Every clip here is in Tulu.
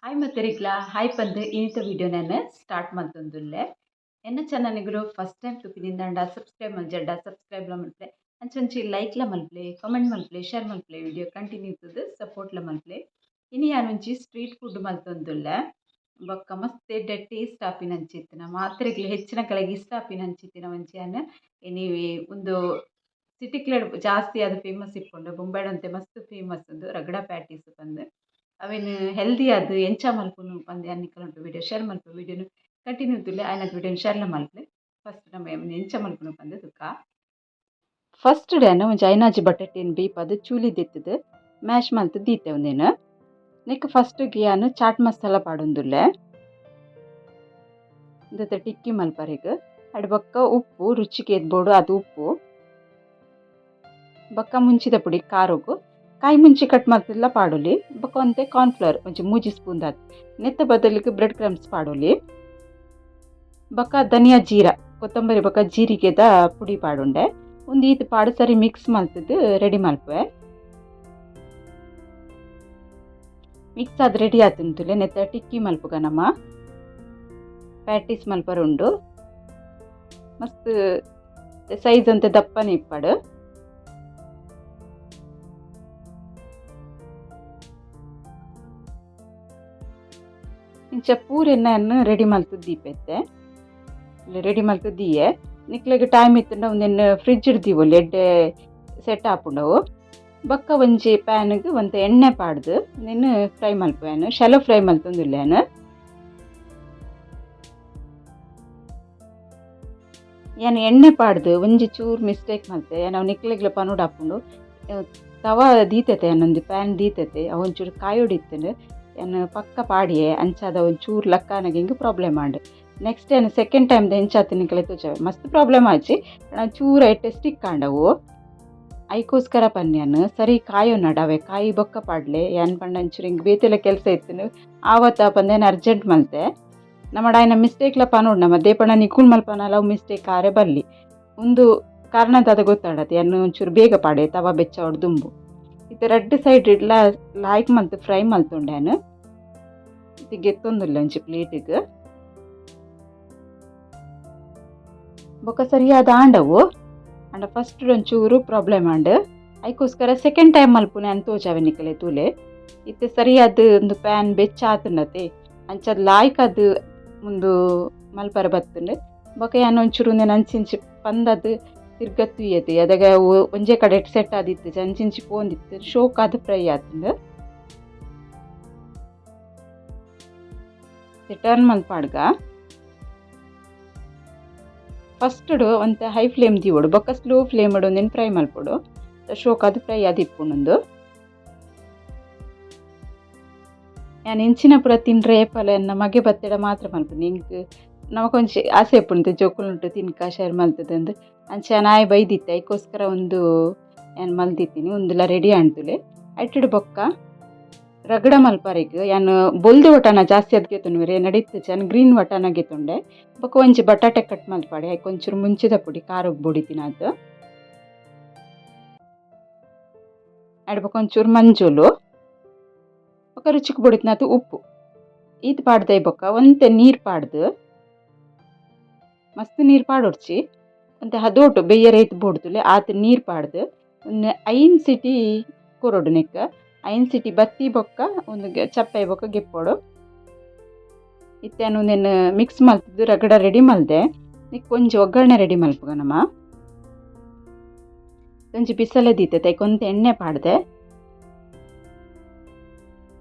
Hi ಮತ್ತರಿಗ್ಲ hi ಪಂದ್ ಇನ್ನಿತ ವಿಡಿಯೋ ನಾನು ಸ್ಟಾರ್ಟ್ ಮಲ್ತೊಂದುಲ್ಲೆ. ಎನ್ನ ಚಾನಲ್ಗಳು ಫಸ್ಟ್ ಟೈಮ್ ತುಪಿನಿಂದಾಂಡ ಸಬ್ಸ್ಕ್ರೈಬ್ ಮಲ್ಜಡ್ಡ ಸಬ್ಸ್ಕ್ರೈಬ್ಲ ಮಲ್ಪಲೆ, ಅಂಚೊಂಚಿ ಲೈಕ್ಲ ಮಲ್ಪಲೆ, ಕಮೆಂಟ್ ಮಲ್ಪಲೆ, ಶೇರ್ ಮಲ್ಪಲೆ, ವಿಡಿಯೋ ಕಂಟಿನ್ಯೂ ಇತ್ತದು ಸಪೋರ್ಟ್ಲ ಮಲ್ಪಲೆ. ಇನಿ ಯಾನೊಂಜಿ ಸ್ಟ್ರೀಟ್ ಫುಡ್ ಮಲ್ತೊಂದುಲ್ಲೆ. ಬೊಕ್ಕ ಮಸ್ತ್ ಎಡ್ಡೆ ಟೇಸ್ಟ್ ಆಪಿನಂಚಿತ್ತಿನ, ಮಾತ್ರೆಗ್ಲ ಹೆಚ್ಚಿನ ಕಲೆಗ್ ಇಷ್ಟ ಆಪಿನಂಚಿತ್ತಿನ ಒಂಜಿ ಯಾನ್ ಇನಿ ಉಂದು ಸಿಟಿಕ್ಲೆಡ್ ಜಾಸ್ತಿ ಅದು ಫೇಮಸ್ ಇಪ್ಪುಂಡು. ಬೊಂಬೈಡ್ ಒಂತೆ ಮಸ್ತ್ ಫೇಮಸ್ ಉಂದು ರಗಡ ಪ್ಯಾಟೀಸ್ ಪಂದ್. ಅವೆನ್ ಹೆಲ್ದಿ ಆದ್ ಎಂಚ ಮಲ್ಪುನು ಪಂದ್ ಯಾನ್ ನಿಕಲೊಟ್ಟು ವಿಡಿಯೋ ಶೇರ್ ಮಲ್ಪು. ವಿಡಿಯೋನು ಕಂಟಿನ್ಯೂ ತುಲೆ ಆಯ್ನ ವಿಡಿಯೋನು ಶೇರ್ಲ ಮಲ್ಪುಲೆ. ಫಸ್ಟ್ ನಮ ಎಂಚ ಮಲ್ಪುನು ಪಂದ್ ತುಕ. ಫಸ್ಟ್ ಡೇನ ಒಂಜಿ ಐನಾಜಿ ಬಟಾಟೆನ್ ಬೇಯ್ಪಾದ್ ಚೂಲಿ ದೆತ್ತುದು ಮ್ಯಾಶ್ ಮಲ್ತ್ ದೀತೆ ಉಂದೆನ್. ನೆಕ್ ಫಸ್ಟ್ ಯಾನ್ ಚಾಟ್ ಮಸಾಲ ಪಾಡೊಂದುಲ್ಲೆ ಉಂದೆತ ಟಿಕ್ಕಿ ಮಲ್ಪರೆಗ್. ಅಡ್ ಬೊಕ್ಕ ಉಪ್ಪು ರುಚಿಗೆ ಏತ್ ಬೋಡು ಅದು ಉಪ್ಪು, ಬೊಕ್ಕ ಮುಂಚಿದ ಪುಡಿ ಖಾರೊಗು, ಕಾಯಿ ಮುಂಚಿ ಕಟ್ ಮಲ್ತುದ್ಲ ಪಾಡೊಲಿ. ಬೊಕ್ಕ ಒಂತೆ ಕಾರ್ನ್ಫ್ಲವರ್ ಒಂಜಿ 3 ಸ್ಪೂನ್ ದಾತ್, ನೆತ್ತ ಬದಲಿಗೆ ಬ್ರೆಡ್ ಕ್ರಮ್ಸ್ ಪಾಡೊಲಿ. ಬೊಕ್ಕ ಧನಿಯಾ ಜೀರಾ ಕೊತ್ತಂಬರಿ ಬೊಕ್ಕ ಜೀರಿಗೆದ ಪುಡಿ ಪಾಡುಂಡೆ. ಉಂದು ಈತ್ ಪಾಡ್ ಸರಿ ಮಿಕ್ಸ್ ಮಲ್ತುದು ರೆಡಿ ಮಲ್ಪುವೆ. ಮಿಕ್ಸ್ ಆದ್ ರೆಡಿ ಆತುಂತುಲೆ. ನೆತ್ತ ಟಿಕ್ಕಿ ಮಲ್ಪುಗ ನಮ ಪ್ಯಾಟೀಸ್ ಮಲ್ಪರೆ ಉಂಡು. ಮಸ್ತ್ ಸೈಜ್ ಅಂತೆ ದಪ್ಪನೆ ಇಪ್ಪಡು. ಇಂಚ ಪೂರೆನ್ ರೆಡಿ ಮಲ್ತುದು ದೀಪೆತ್ತೆ. ರೆಡಿ ಮಲ್ತುದು ದೀಯೆ. ನಿಕ್ಲೆಗ್ ಟೈಮ್ ಇತ್ತುಂಡ ಉಂದೆನ್ ಫ್ರಿಜ್ ದೀವೊಲಿ, ಎಡ್ಡೆ ಸೆಟ್ ಆಪುಂಡವು. ಬೊಕ್ಕ ಒಂಜಿ ಪ್ಯಾನ್ಗ್ ಒಂತೆ ಎಣ್ಣೆ ಪಾಡ್ದು ಉಂದೆನ್ ಫ್ರೈ ಮಲ್ಪುವೆನ್. ಶಲೋ ಫ್ರೈ ಮಲ್ತೊಂದುಲ್ಲೆ ಯಾನ್. ಯಾನ್ ಎಣ್ಣೆ ಪಾಡ್ದು ಒಂಜಿ ಚೂರು ಮಿಸ್ಟೇಕ್ ಮಲ್ತೆ. ಯಾನ್ ಅವು ನಿಕ್ಲೆಗ್ಲ ಪನೊಡು ಆಪುಂಡು. ತವ ದೀತತೆ, ಯಾನೊಂಜಿ ಪ್ಯಾನ್ ದೀತತೆ, ಅವು ಒಂಚೂರು ಕಾಯೊಡು ಇತ್ತುಂಡು. ಯಾನ್ ಪಕ್ಕ ಪಾಡಿಯೆ, ಅಂಚಾದ ಒಂಚೂರು ಲಕ್ಕಾನಗ ಹಿಂಗೆ ಪ್ರಾಬ್ಲಮ್ ಆಂಡ್. ನೆಕ್ಸ್ಟ್ ಯಾನ್ ಸೆಕೆಂಡ್ ಟೈಮ್ ಎಂಚ ಆತು ನಿಕಲೆ ತೋಜಾವೆ. ಮಸ್ತ್ ಪ್ರಾಬ್ಲಮ್ ಆಚಿ, ಚೂರು ಐಟೆ ಸ್ಟಿಕ್ ಆಂಡವು. ಐಕೋಸ್ಕರ ಪನ್ಯಾನ್ ಸರಿ ಕಾಯೊನಡ್ ಅವೆ ಕಾಯಿ ಬೊಕ್ಕ ಪಾಡ್ಲೆ. ಯಾನ್ ಪಂಡ ಒಂಚೂರು ಹಿಂಗೆ ಬೇತೆಲ ಕೆಲಸ ಇತ್ತುಂಡು ಆವತ್ತ ಪಂದ್ ಯಾನ್ ಅರ್ಜೆಂಟ್ ಮಲ್ತೆ. ನಮಡ ಆಯ್ನ ಮಿಸ್ಟೇಕ್ಲ ಪನೊಡು ನಮ ದೇಪಣ ನಿಕುಲ್ ಮಲ್ಪನಲ ಅವು ಮಿಸ್ಟೇಕ್ ಆರೆ ಬಲ್ಲಿ. ಉಂದು ಕಾರಣ ದಾದ ಗೊತ್ತಾಡತ್, ಯಾನ್ ಒಂಚೂರು ಬೇಗ ಪಾಡೆ ತವ ಬೆಚ್ಚ ದುಂಬು. ಇತ್ತೆ ರಡ್ಡ್ ಸೈಡ್ ಇಡ್ಲ ಲಾಯ್ಕ್ ಮಲ್ತ್ ಫ್ರೈ ಮಲ್ತೊಂಡೆ ಯಾನ್. ಇತ್ತೆ ಗೆತ್ತೊಂದುಲ್ಲೆ ಒಂಜಿ ಪ್ಲೇಟಿಗ್. ಬೊಕ್ಕ ಸರಿಯಾದ ಆಂಡವು. ಆಂಡ ಫಸ್ಟ್ ಒಂಚೂರು ಪ್ರಾಬ್ಲಮ್ ಆಂಡ್. ಐಕೋಸ್ಕರ ಸೆಕೆಂಡ್ ಟೈಮ್ ಮಲ್ಪುನೆ ಯಾನ್ ತೋಜಾವೆ ನಿಕಲೆ ತೂಲೆ. ಇತ್ತೆ ಸರಿಯಾದ ಒಂದು ಪ್ಯಾನ್ ಬೆಚ್ಚ ಆತುಂಡತೆ, ಅಂಚಾದ್ ಲಾಯ್ಕ್ ಅದು ಉಂದು ಮಲ್ಪರೆ ಬತ್ತುಂಡು. ಬೊಕ್ಕ ಯಾನ್ ಒಂಚೂರು ಉಂದೆನ್ ಅಂಚಿಂಚಿ ಪಂದದ್ ತಿರ್ಗ ತೂಯೆತೆ. ಅದಗ ಒಂಜೇ ಕಡೆಟ್ ಸೆಟ್ ಆದಿತ್ತುಜಿ, ಅಂಚಿಂಚಿ ಪೋಂದಿತ್ತು, ಶೋಕ್ ಆದ್ ಫ್ರೈ ಆತುಂಡು. ಟರ್ನ್ ಮಲ್ಪಾಡ್ಗ. ಫಸ್ಟ್ ಒಂತೆ ಹೈ ಫ್ಲೇಮ್ ದೀವೊಡು, ಬೊಕ್ಕ ಸ್ಲೋ ಫ್ಲೇಮ್ ಉಂದೆನ್ ಫ್ರೈ ಮಲ್ಪೊಡು. ಶೋಕ್ ಆದ್ ಫ್ರೈ ಆದಿಪ್ಪುಂಡು. ಯಾನ್ ಇಂಚಿನ ಪೂರ ತಿನ್ರೆ ಏಪಲ ಎನ್ನ ಮಗೆ ಬತ್ತೆಡ ಮಾತ್ರ ಮಲ್ಪುನಿ. ಎಂಕ್ ನಮಕೊಂಜಿ ಆಸೆ ಇಪ್ಪುಂಡು ಜೋಕುಲುಂಟು ತಿನ್ಕ ಶೇರ್ ಮಲ್ತದಂದು. ಅಂಚ ಯಾನ್ ಆಯೆ ಬೈದಿತ್ತೆ, ಐಕೋಸ್ಕರ ಒಂದು ಯಾನ್ ಮಲ್ದಿತ್ತೀನಿ. ಉಂದುಲ ರೆಡಿ ಆಂಡ್ತುಲೆ. ಐಟೆಡ್ ಬೊಕ್ಕ ರಗಡ ಮಲ್ಪರೆಗ್ ಯಾನ್ ಬೊಲ್ದು ವಟಾಣ ಜಾಸ್ತಿ ಅದ್ ಗೆತೊನುವೆರ್, ನಡಿತ್ ಯಾನ್ ಗ್ರೀನ್ ವಟಾಣ ಗೆತೊಂಡೆ. ಬೊಕ್ಕ ಒಂಜಿ ಬಟಾಟೆ ಕಟ್ ಮಲ್ಪಾಡೆ, ಐಕ್ ಒಂಚೂರು ಮುಂಚಿದ ಪುಡಿ ಖಾರಗ್ ಬೊಡಿತಿನಾತ್. ಐಡ್ ಬೊಕ್ಕ ಒಂಚೂರು ಮಂಜೊಲು, ಬೊಕ್ಕ ರುಚಿಕ್ ಬೊಡಿತಿನಾತ್ ಉಪ್ಪು. ಈತ್ ಪಾಡ್ದೈ ಬೊಕ್ಕ ಒಂತೆ ನೀರ್ ಪಾಡ್ದು, ಮಸ್ತ್ ನೀರ್ ಪಾಡೊಡ್ಚಿ, ಒಂತೆ ಹದೋಟು ಬೆಯ್ಯರೆ ಏತ್ ಬೋಡ್ತುಲೆ ಆತ್ ನೀರ್ ಪಾಡ್ದು ಒಂಜಿ 5 ಸಿಟಿ ಕೊರೊಡು ನೆಕ್. 5 ಸಿಟಿ ಬತ್ತಿ ಬೊಕ್ಕ ಉಂದು ಚಪ್ಪೆ ಬೊಕ್ಕ ಗೆಪ್ಪೊಡು. ಇತ್ತೆ ಯಾನ್ ಉಂದೆನ್ ಮಿಕ್ಸ್ ಮಲ್ತುದು ರಗಡ ರೆಡಿ ಮಲ್ದೆ. ನೆಕ್ ಒಂಜಿ ಒಗ್ಗರಣೆ ರೆಡಿ ಮಲ್ಪುಗ ನಮ. ಒಂಜಿ ಬಿಸಲೆ ದೀತೆ, ಐಕ್ ಒಂತೆ ಎಣ್ಣೆ ಪಾಡ್ದೆ.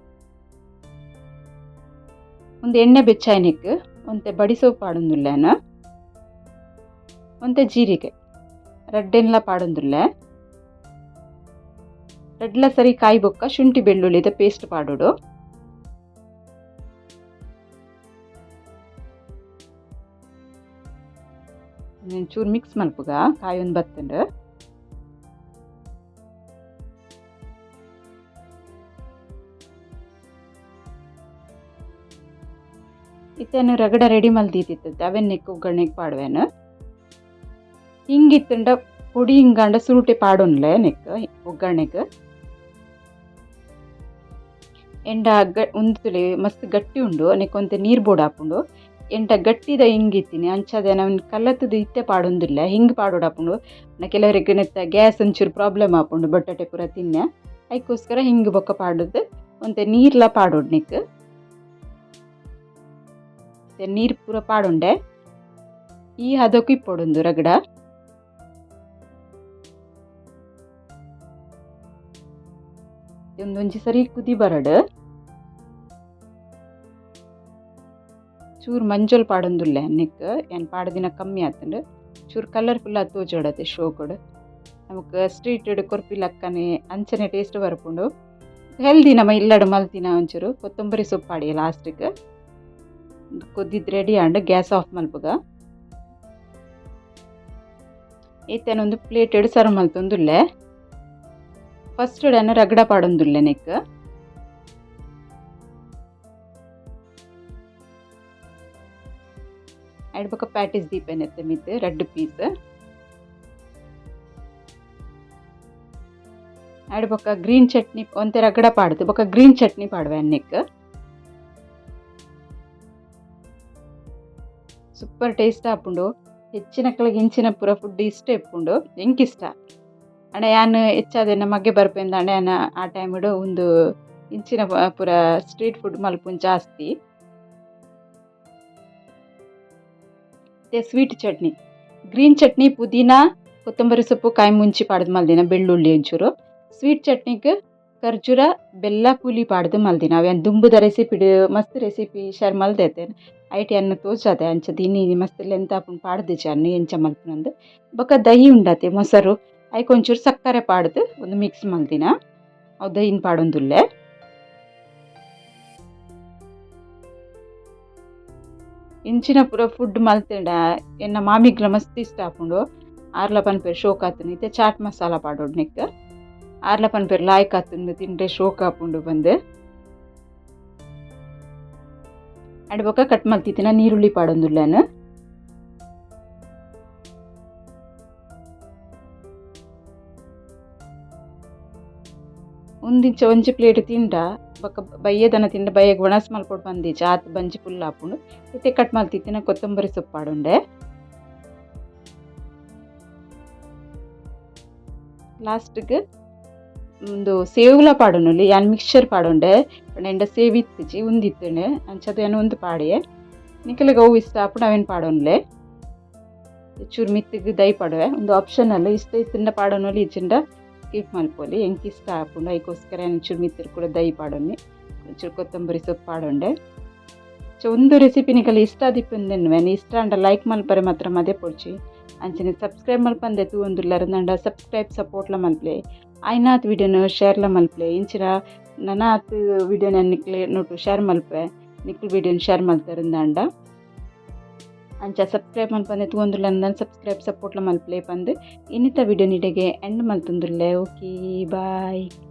ಉಂದು ಎಣ್ಣೆ ಬೆಚ್ಚಾಯಿನೆಕ್ ಒಂತೆ ಬಡಿಸೋಪ್ ಪಾಡೊಂದುಲ್ಲೆ ಯಾನ್. ಒಂತೆ ಜೀರಿಗೆ ರಡ್ಡೆನ್ಲ ಪಾಡೊಂದುಲ್ಲೆ. ರಡ್ಡ್ಲ ಸರಿ ಕಾಯಿ ಬೊಕ್ಕ ಶುಂಠಿ ಬೆಳ್ಳುಳ್ಳಿದ ಪೇಸ್ಟ್ ಪಾಡೊಡು. ಚೂರು ಮಿಕ್ಸ್ ಮಲ್ಪುಗ, ಕಾಯೊಂದು ಬತ್ತುಂಡು. ಇತ್ತೆನ್ ರಗಡ ರೆಡಿ ಮಲ್ದಿತ್ತಿತ್ತೆ ಅವೆನ್ ನೆಕ್ ಒಗ್ಗರಣೆಗ್ ಪಾಡುವೆನ್. ಹಿಂಗಿತ್ತುಂಡ ಪೊಡಿ ಹಿಂಗಾಂಡ ಸುರುಟೆ ಪಾಡೊನ್ಲೆ ನೆಕ್ ಒಗ್ಗರಣೆಗ್. ಎಂಡ ಉಂತುಲೆ ಮಸ್ತ್ ಗಟ್ಟಿ ಉಂಡು ನೆಕ್ಕೊಂತೆ ನೀರು ಬೋಡಾಪುಂಡು. ಎಂಟ ಗಟ್ಟಿದ ಹಿಂಗಿತ್ತೀನಿ ಅಂಚಾದ ನಮ್ನ ಕಲ್ಲತ್ತದ ಇತ್ತೆ ಪಾಡೊಂದಿಲ್ಲ ಹಿಂಗೆ ಪಾಡೋಡಾಪುಂಡು. ಕೆಲವರಿಗೆ ನೆತ್ತ ಗ್ಯಾಸ್ ಒಂಚೂರು ಪ್ರಾಬ್ಲಮ್ ಆಪುಂಡು ಬಟಾಟೆ ಪೂರ ತಿನ್ನ, ಐಕೋಸ್ಕರ ಹಿಂಗೆ ಬೊಕ್ಕ ಪಾಡೋದು. ಒಂತೆ ನೀರ್ಲ ಪಾಡೋಡು ನೆಕ್, ನೀರು ಪೂರ ಪಾಡುಂಡೆ. ಈ ಹದಕ್ಕೂ ಇಪ್ಪೊಡುಂದು ರಗಡ. ಒಂದೊಂಜಿ ಸರಿ ಕುದಿ ಬರಡು. ಚೂರು ಮಂಜೊಲ್ ಪಾಡೊಂದುಲ್ಲೆ ನೆಕ್, ಯಾನ್ ಪಾಡದಿನ ಕಮ್ಮಿ ಆತುಂಡು. ಚೂರು ಕಲರ್ಫುಲ್ ಆದ್ ತೋಜೊಡತೆ ಶೋಕುಡು. ನಮಕ್ ಸ್ಟ್ರೀಟ್ ಕೊರ್ಪಿ ಲಕ್ಕನೆ ಅಂಚನೆ ಟೇಸ್ಟ್ ಬರ್ಪುಂಡು. ಹೆಲ್ದಿ ನಮ ಇಲ್ಲಡ್ ಮಲ್ತಿನ. ಒಂಚೂರು ಕೊತ್ತಂಬರಿ ಸೊಪ್ಪು ಪಾಡಿಯ ಲಾಸ್ಟ್ಗೆ. ಕೊದ್ದಿದ್ ready and gas off ಮಲ್ಪುಗ. ಇತ್ತೆನೊಂದು plate serve ಮಲ್ತೊಂದುಲ್ಲೆ. First ಯಾನ್ ರಗಡ ಪಾಡೊಂದುಲ್ಲೆ ನೆಕ್. ಐಡ್ ಬೊಕ ಪ್ಯಾಟೀಸ್ ದೀಪೆನೆತ್ತ ಮಿತ್ತ್ ರಡ್ಡ್ ಪೀಸ್. ಐಡ್ ಬೊಕ ಗ್ರೀನ್ ಚಟ್ನಿ ಒಂತೆ ರಗಡ ಪಾಡ್ದು ಬೊಕ ಗ್ರೀನ್ ಚಟ್ನಿ ಪಾಡುವೆ ನೆಕ್. Super taste ಆಪುಂಡು. ಹೆಚ್ಚಿನಕ್ಲೆಗ್ ಇಂಚಿನ ಪೂರ ಫುಡ್ ಇಷ್ಟ ಇಪ್ಪುಂಡು, ಎಂಕ್ ಇಷ್ಟ. ಆಂಡ ಯಾನ್ ಹೆಚ್ಚಾದ್ ಮಗೆ ಬರ್ಪೆಂದಾಂಡ ಯಾನ್ ಆ ಟೈಮ್ ಉಂದು ಇಂಚಿನ ಪೂರ ಸ್ಟ್ರೀಟ್ ಫುಡ್ ಮಲ್ಪುನು ಜಾಸ್ತಿ. ಸ್ವೀಟ್ ಚಟ್ನಿ, ಗ್ರೀನ್ ಚಟ್ನಿ ಪುದೀನ ಕೊತ್ತಂಬರಿ ಸೊಪ್ಪು ಕಾಯಿ ಮುಂಚಿ ಪಾಡ್ದು ಮಲ್ದಿನ, ಬೆಳ್ಳುಳ್ಳಿ ಒಂಚೂರು. ಸ್ವೀಟ್ ಚಟ್ನಿಗ್ ಖರ್ಜೂರ ಬೆಲ್ಲ ಪುಲಿ ಪಾಡ್ದು ಮಲ್ದಿನ. ಅವು ಯಾನ್ ದುಂಬುದ ರೆಸಿಪಿಡ್ ಮಸ್ತ್ ರೆಸಿಪಿ ಶೇರ್ ಮಲ್ದೆತೆ, ಐಟ್ ಯಾನ್ ತೋಜಾದೆ. ಅಂಚ ಇನಿ ಮಸ್ತ್ ಲೆಂತ್ ಆಪುಂಡು ಪಾಡ್ದಿಜಿ ಯಾನ್ ಎಂಚ ಮಲ್ಪುನಂದ್. ಬೊಕ ದಹಿ ಉಂಡತೆ ಮೊಸರು, ಐಕ್ ಒಂಚೂರು ಸಕ್ಕರೆ ಪಾಡ್ದು ಒಂದು ಮಿಕ್ಸ್ ಮಲ್ದಿನ. ಅವು ದಹಿನ್ ಪಾಡೊಂದುಲ್ಲೆ. ಇಂಚಿನ ಪೂರ ಫುಡ್ ಮಲ್ತ್ಂಡ ಎನ್ನ ಮಾಮಿಗ್ಲ ಮಸ್ತ್ ಇಷ್ಟ ಆಪುಂಡು. ಆರ್ಲ ಪನ್ಪೆರ್ ಶೋಕ್ ಆತುಂಡು. ಇತ್ತೆ ಚಾಟ್ ಮಸಾಲ ಪಾಡೊಡು ನೆಕ್ಕ್. ಆರ್ಲ ಪನ್ಪೆರ್ ಲಾಯ್ಕ್ ಆತುಂಡು ತಿಂಡ್ರೆ ಶೋಕ್ ಆಪುಂಡು ಪಂದ್. ಐಡ್ ಬೊಕ ಕಟ್ ಮಲ್ತಿತ್ತಿನ ನೀರುಳ್ಳಿ ಪಾಡೊಂದುಲ್ಲೆ ಯಾನ್. ಉಂದಿಂಚ ಒಂಜಿ ಪ್ಲೇಟ್ ತಿಂಡ ಬೊಕ ಬಯ್ಯದನ ತಿಂಡ ಬಯ್ಯಗ್ ವಣಸ್ ಮಲ್ಪೊಡು ಪಂದಿಜಿ, ಆತ್ ಬಂಜಿ ಫುಲ್ ಆಪುಂಡು. ಇತ್ತೆ ಕಟ್ ಮಲ್ತಿತ್ತಿನ ಕೊತ್ತಂಬರಿ ಸೊಪ್ಪು ಪಾಡೊಂಡೆ. ಲಾಸ್ಟ್ ಗ್ ಉಂದು ಸೇವುಲ ಪಾಡೊನೊಲಿ, ಯಾನ್ ಮಿಕ್ಸ್ಚರ್ ಪಾಡೊಂಡೆ. ಪಂಡ ಎಂಡ ಸೇವ್ ಇತ್ತಿಜಿ, ಉಂದಿತ್ತುಂಡು, ಅಂಚಾದ್ ಯಾನ್ ಉಂದು ಪಾಡಿಯೆ. ನಿಕಲೆಗ್ ಅವು ಇಷ್ಟ ಆಪುಂಡು ಅವೆನ್ ಪಾಡೊನ್ಲೆ. ಚೂರು ಮಿತ್ತುಗ್ ದೈ ಪಾಡುವೆ, ಉಂದು ಆಪ್ಷನಲ್, ಇಷ್ಟ ಇತ್ತುಂಡ ಪಾಡೊನೊಲಿ, ಇಜ್ಜಿಂಡ ಸ್ಕಿಪ್ ಮಲ್ಪೊಲಿ. ಎಂಕ್ ಇಷ್ಟ ಆಪುಂಡು, ಐಕೋಸ್ಕರ ಯಾನ್ ಚೂರು ಮಿತ್ತುಡ್ ಕೂಡ ದೈ ಪಾಡೊನ್ನಿ. ಒಂಚೂರು ಕೊತ್ತಂಬರಿ ಸೊಪ್ಪು ಪಾಡೊಂಡೆ. ಸೊ ಉಂದು ರೆಸಿಪಿ ನಿಕಲೆ ಇಷ್ಟ ಆದಿಪ್ಪುಂದೆನ್ನುವೆ. ಇಷ್ಟ ಆಂಡ ಲೈಕ್ ಮಲ್ಪರೆ ಮಾತ್ರ ಮದಪೊಡ್ಚಿ. ಅಂಚನೆ ಸಬ್ಸ್ಕ್ರೈಬ್ ಮಲ್ಪಂದೆ ತೂವೊಂದುಲ್ಲೆರ್ ಸಬ್ಸ್ಕ್ರೈಬ್ ಸಪೋರ್ಟ್ಲ ಮಲ್ಪುಲೆ. ಆಯ್ನಾತ್ ವಿಡಿಯೋನು ಶೇರ್ಲ ಮಲ್ಪುಲೆ. ಇಂಚಿನ ನನಾತ್ ವಿಡಿಯೋನ ನಿಕ್ಲೆ ನೊಟ್ಟು ಶೇರ್ ಮಲ್ಪುವೆ, ನಿಕ್ಲ್ ವಿಡಿಯೋನ್ ಶೇರ್ ಮಲ್ತೆರಿಂದಾಂಡ. ಅಂಚ ಸಬ್ಸ್ಕ್ರೈಬ್ ಮಲ್ಪಂದೆ ತೂವೊಂದುಲ್ಲೆರ್ ಸಬ್ಸ್ಕ್ರೈಬ್ ಸಪೋರ್ಟ್ಲ ಮಲ್ಪುಲೆ ಪಂದ್ ಇನ್ನಿತ ವಿಡಿಯೋ ನಿಡೆಗೆ ಎಂಡ್ ಮಲ್ತೊಂದುಲ್ಲೆ. Okay, bye.